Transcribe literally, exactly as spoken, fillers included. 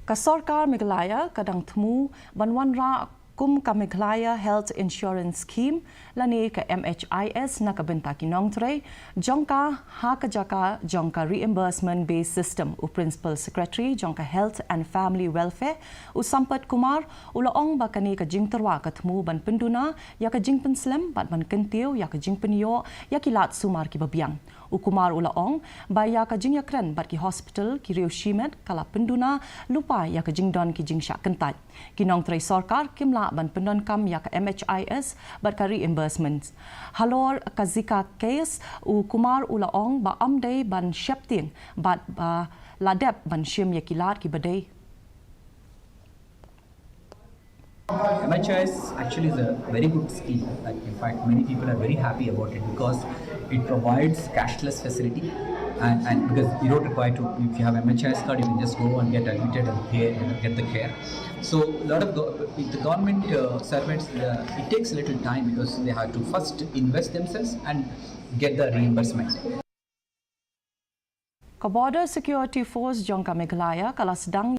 Ka sorkar Meghalaya ka dang thmu ban wanrah kum ka Meghalaya Health Insurance Scheme lane ka M H I S na ka bynta ki nongtrei jong ka ha ka jaka jong ka reimbursement based system. U Principal Secretary jong ka Health and Family Welfare, u Sampath Kumar, u la ong ba kane ka jingtyrwa ka thmu ban pynduna ïa ka jingpynslem bad ban kyntiew ïa ka jingpynïoh ïa ki lad sumar kiba biang. U Kumar u la ong ba ïa ka jingïakren bad ki hospital, ki riew shimet ka la pynduna lypa ïa ka jingdon ki jingshah kyntait. Ki nongtrei sorkar kim lah ban pyndonkam ïa ka M H I S bad ka reimbursement. Halor ka Zika case, u Kumar u la ong ba ym dei ban sheptieng bad ba la dep ban shim ïa ki lad kiba dei. M H I S actually is a very good scheme. Like, in fact, many people are very happy about it because it provides cashless facility, and, and because you don't require to, if you have M H I S card, you can just go and get admitted and care, get the care. So a lot of the, the government uh, servants, uh, it takes a little time because they have to first invest themselves and get the reimbursement. Ka Border Security Force jong ka Meghalaya ka la sdang